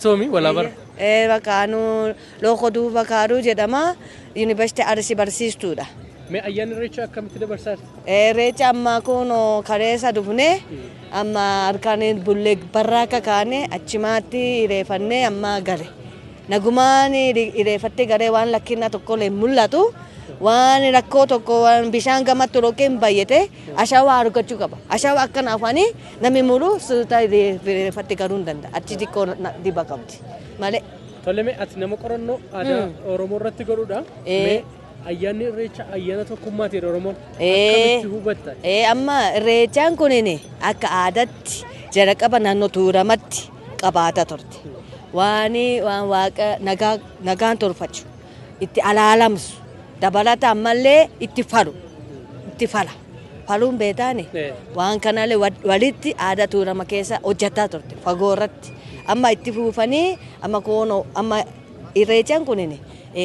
Toomi walaa bara. Bakkaanuu Lookoo Duuba Kaaruu jedhama. Yuunivarsiitii Arsii barsiistuudha. Mee ayyaanni Irreechaa akkamitti dabarsaa jirta? Irreecha amma kun kareessa dhufne, amma harkaan bullee barraaqaa kaane, achimaatti irreeffannee amma gale. Nagumaan irreeffattee garee waan lakkina tokko illee mul'atu. Waan rakkoo tokko waan bishaan gamatti rokkee hin bayyate, ashawaa argachuu qaba. Ashawaa akkana afaanii namni muru suuta irreeffattee garuu hin danda'a. Achi xiqqoo dhiba qabdi malee. Tole, mee ati nama qorannoo aadaa Oromoo irratti godhudha. Mee ayyaanni Irreechaa ayyaana tokkummaati jedha Oromoon. Akkamitti hubatta? Amma Irreechaan kunin akka aadaatti jara qaba naannoo Tuuramatti qabaata turte. Waan waan waaqa nagaa nagaan tolfachu itti alaalamsu, dabalata ammallee itti falu, itti fala. Faluun beetaani waan kanallee walitti aadaa Tuurama keessa hojjetaa turte fagoo irratti. Amma itti fuufanii amma koonoo amma Irreechaan kunin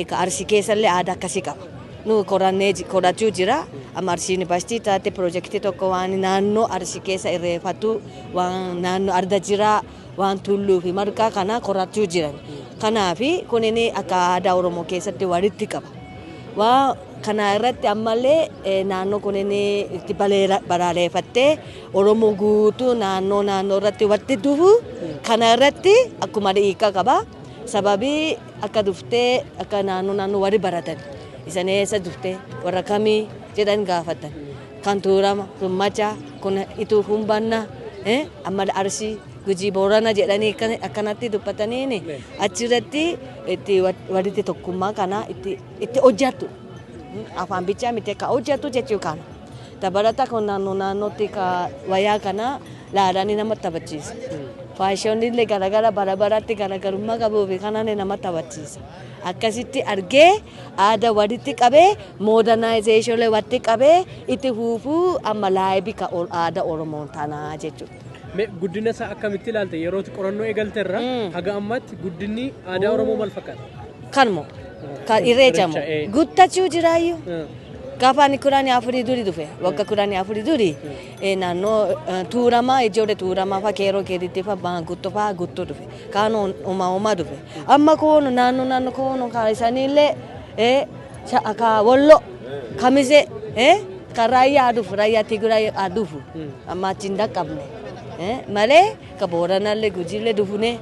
ka Arsii keessallee aadaa akkasii qaba. Nu qorannee qorachuu jira. Amma Arsii Yuunivarsiitii taate piroojeektii tokko waan naannoo Arsii keessa irreeffatu, waan naannoo arda jiraa, waan tulluu fi marqaa kana qorachuu jiran. Kanaafi kunin akka aadaa Oromoo keessatti walitti qaba. Waan kana irratti ammallee naannoo kunin itti balaaleeffattee Oromoo guutuu naannoo naannoo irratti walitti dhufu kana irratti akkuma hiika qaba. Sababii akka dhuftee akka naannoo naannoo warri baratan isan eessa dhuftee warra kamii jedhan gaafatan. Kan Tuurama, kun Macaa, kun Ituu Humbanna, amma Arsii, Gujii, Boorana jedhanii akkanatti dubbataniini achirratti itti walitti tokkummaa kana itti hojjetu. Afaan bichaa miti, akka hojjetu jechuu kana. Dabalata kun naannoo naannootti ka wayyaa kana laalanii nama taphachiisa. Faashinii illee garagara bara baratti garagarummaa qabuu fi kanaan nama taphachiisa. Akkasitti argee aadaa walitti qabee, modernization walitti qabee itti fuufuu amma laayibii ka aadaa Oromoo tanaa jechuudha. Mee guddina isaa akkamitti ilaalte? Yeroo qorannoo eegalte irraa haga ammaatti guddinni aadaa Oromoo maal fakkaata? Kanmoo kan Irreechamoo guddachuu jiraayyuu. Gaafa ani 14 duri dhufe, waggaa 14 duri, naannoo Tuuramaa ijoollee Tuuramaa fa keeroo keetitti fa guutuu fa guutuu dhufe. Kaan uumaa uumaa dhufe. Amma koonu naannoo naannoo koonu kan isaaniillee ka Walloo, Kamisee, ka Raayyaa dhufu, Raayyaa Tigraay dhufu. Amma achi hin dhaqqabne. Malee ka Booranallee Gujiillee dhufune,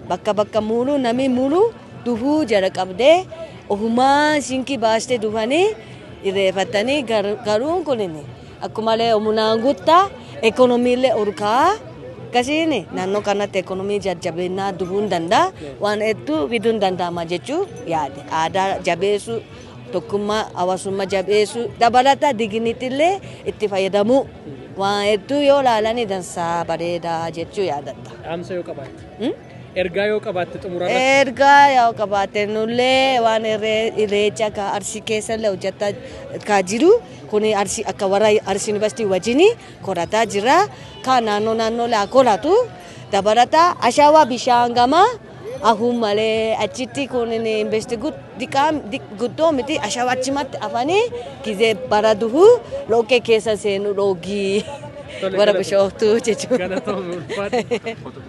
bakka bakka muuluu namni muuluu dhufuu jala qabdee ofumaa shinkii baastee dhufanii irreeffatanii. Garuun kunin akkumallee humnaan guddaa ekonomiillee ol ka'a. Akkasiin naannoo kanatti ekonomii jajjabinaa dhufuu hin danda'a. Waan hedduu fiduu hin danda'ama jechuu yaade. Aadaa jabeessuu, tokkummaa hawaasummaa jabeessuu, dabalata dignity itti fayyadamuu. Waan hedduu yoo ilaalanii dansaa bareedaa jechuu yaadatta. Dhaamsa yoo qabaatte. Ergaa yoo qabaatte xumura irratti. Ergaa yoo qabaatte, nullee waan Irreecha ka Arsii keessa illee hojjetaa ka jiru kun Arsii akka warra Arsii Yuunivarsiitii wajjin qorataa jira. Ka naannoo naannoo haa qoratu. Dabalata ashawaa bishaan gama ahuun malee achitti kun investi guddoo miti, ashawaa achumatti afanii gizee bara dhufu lookee keessa seenu dhoogii Tole, warra galatoomi. Bishooftuu jechuudha. Galatoomi, ulfaadhu.